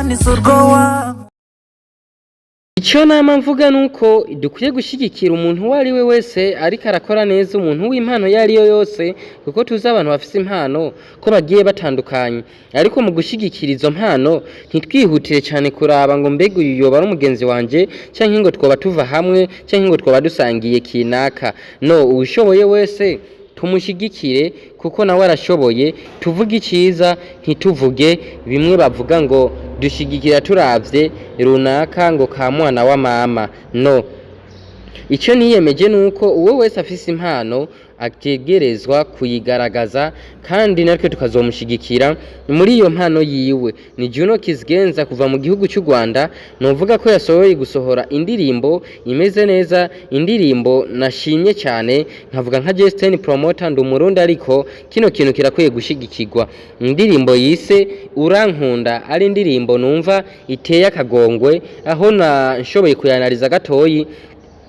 Imana izi urwo wa Icyo nama mvuga ni uko dukwiye gushyigikira umuntu uwo ari we wese ariko arakora neza, umuntu w'impano iyo ari yo yose, kuko tuzi abantu bafite impano ko bagiye batandukanye. Ariko mu gushyigikira izo mpano, ntitwihutire cyane kuraba ngo mbega uyu yoba ari umugenzi wanje, cyangwa ngo twoba tuva hamwe, cyangwa ngo twoba dusangiye kinaka. No uwushoboye wese tumushyigikire, kuko nawe arashoboye. Tuvuge icyiza, ntituvuge bimwe bavuga ngo dushyigikira turavye runaka, ngo ka mwana wa mama. No icyo niyemeje ni uko uwo wese afise impano ategerezwa kuyigaragaza, kandi natwe tukazomushyigikira muri iyo mpano yiwe. Ni Juno Kizigenza kuva mu gihugu cy'u Rwanda. Novuga ko yasohoye gusohora indirimbo imeze neza, indirimbo nashimye cyane, nkavuga nka Justin Promoter, ndi Umurundi, ariko kino kintu kirakwiye gushigikirwa. Indirimbo yise "Urankunda" ari indirimbo numva iteye akagongwe, aho nashoboye kuyanariza gatoyi,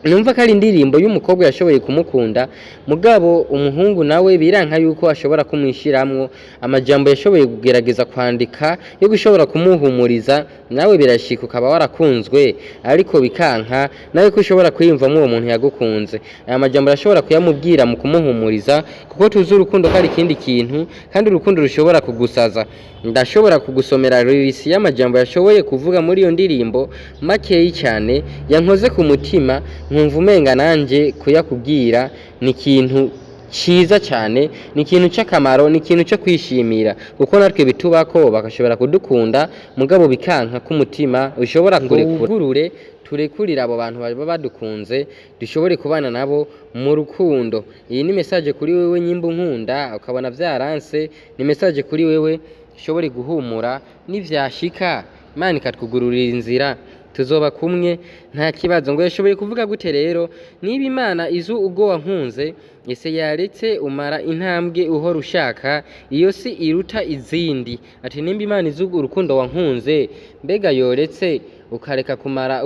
numva ko ari indirimbo y'umukobwa yashoboye kumukunda, mugabo umuhungu nawe biranka yuko ashobora kumwishiramwo. Amajambo yashoboye kugerageza kwandika yo gushobora kumuhumuriza, nawe birashika ukaba warakunzwe ariko bikanka nawe ko ushobora kwiyumvamo uwo muntu yagukunze. Aya majambo arashobora kuyamubwira mu kumuhumuriza, kuko tuzi urukundo ko ari ikindi kintu, kandi urukundo rushobora kugusaza. Ndashobora kugusomera lyrics y'amajambo yashoboye kuvuga muri iyo ndirimbo, makeyi cyane, yankoze ku mutima, nkumva umenga nanjye kuyakubwira ni ikintu cyiza cyane, ni ikintu cy'akamaro, ni ikintu cyo kwishimira, kuko natwe bitubako bagashobora kudukunda, mugabo bikanka k'umutima ushobora kurekura. Wugurure, turekurire abo bantu baba badukunze, dushobore kubana nabo mu rukundo. Iyi ni message kuri wewe nyimba unkunda ukabona vyaranse, ni message kuri wewe ushobore guhumura. Nivyashika Imana ikatwugururira inzira, tuzoba kumwe, nta kibazo. Ngo yashoboye kuvuga gute rero? Niba Imana izi ubwo wankunze, ese yaretse umara intambwe uhora ushaka iyo si iruta izindi? Ati nimba Imana izi urukundo wankunze, mbega yoretse ukareka kumara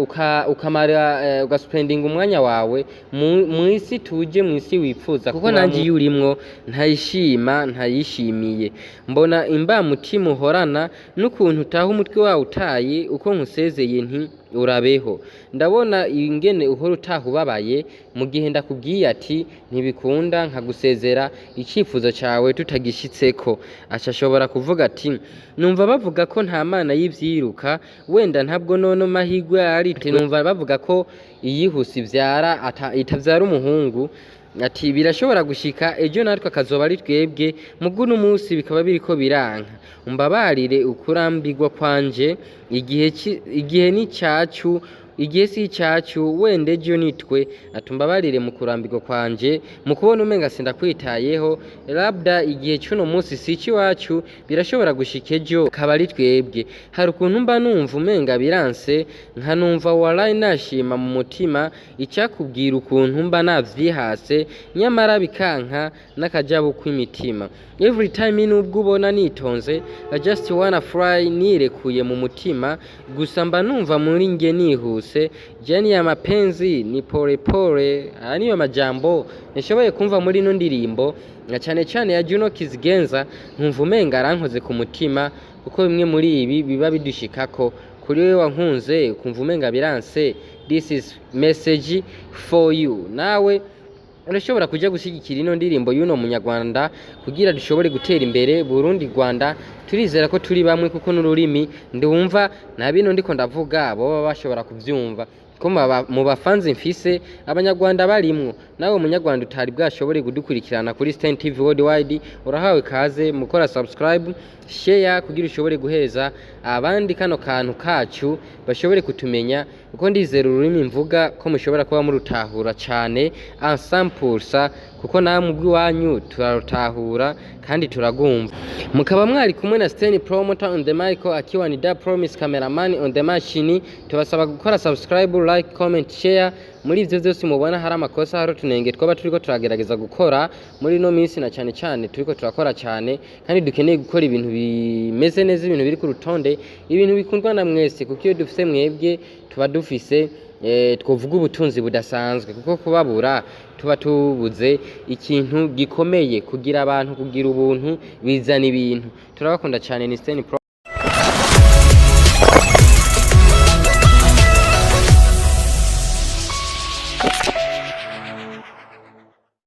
ukamara ugaspendinga umwanya wawe mu isi tuje, mu isi wifuza? Kuko nanjye iyo urimwo ntayishima, ntayishimiye. Mbona imbamutima uhorana n'ukuntu utaha umutwe wawe utaye uko nkusezeye nti urabeho. Ndabona ingene uhora utaha ubabaye mu gihe ndakubwiye ati ntibikunda, nkagusezera icyifuzo cyawe tutagishitseko. Aca ashobora kuvuga ati numva bavuga ko nta mana y'ivyiruka, wenda ntabwo none mahigwe ari. Numva bavuga ko iyihuse ivyara itavyara umuhungu. Ati birashobora gushika ejo natwe akazoba ari twebwe, mugu n'umunsi bikaba biriko biranka. Umbabarire ukurambirwa kwanje, igihe igihe ni cyacu, igihe si icyacu, wenda ejo nitwe. Ati umbabarire mu kurambirwa kwanje, mu kubona umenga sindakwitayeho, labda igihe cy'uno munsi si icy'iwacu, birashobora gushika ejo kaba ari twebwe. Hari ukuntu mba numva umenga biranse, nkanumva warayi nashima mu mutima, icyakubwira ukuntu mba navyihase, nyamara bikanka n'akajabu kw'imitima. Every time nubwo ubona nitonze, I just wanna fly, nirekuye mu mutima, gusa mba numva muri nge nihuse. Journey ya mapenzi ni pole pole. Aya niyo majambo nishoboye kumva muri ino ndirimbo, na cyane cyane ya Juno Kizigenza, nkumva umenga arankoze ku mutima, kuko bimwe muri ibi biba bidushikako. Kuri wewe wankunze ukumva umenga biranse, this is message for you. Nawe urashobora kuja gushyigikira ino ndirimbo y'uno munyarwanda kugira dushobore gutera imbere Burundi, Rwanda. Turizera ko turi bamwe, kuko n'ururimi ndumva na bino ndiko ndavuga boba bashobora kuvyumva, ko mu bafanzi mfise abanyarwanda barimwo. Nawe munyarwanda utari bwashobore kudukurikirana kuri Stein TV Worldwide, urahawe kaze mukora subscribe, share, kugira ushobore guheza abandi kano kantu kacu bashobore kutumenya, kuko ndizera ururimi mvuga ko mushobora kuba murutahura cane ensemble, kuko namwe ubw'iwanyu turarutahura kandi turagumva. Mukaba mwari kumwe na Stein Promoter on the mic, akiwa ni Da Promise cameraman on the machine. Tubasaba gukora subscribe, like, comment, share. Muri ivyo vyose mubona hari amakosa, hari utunenge twaba turiko turagerageza gukora muri ino minsi, na cyane cyane turiko turakora cyane, kandi dukeneye gukora ibintu bimeze neza, ibintu biri ku rutonde, ibintu bikundwa na mwese, kuko iyo dufise mwebwe tuba dufise twovuga ubutunzi budasanzwe, kuko kubabura tuba tubuze ikintu gikomeye. Kugira abantu, kugira ubuntu bizana ibintu. Turabakunda cyane. Ni Stein Pro.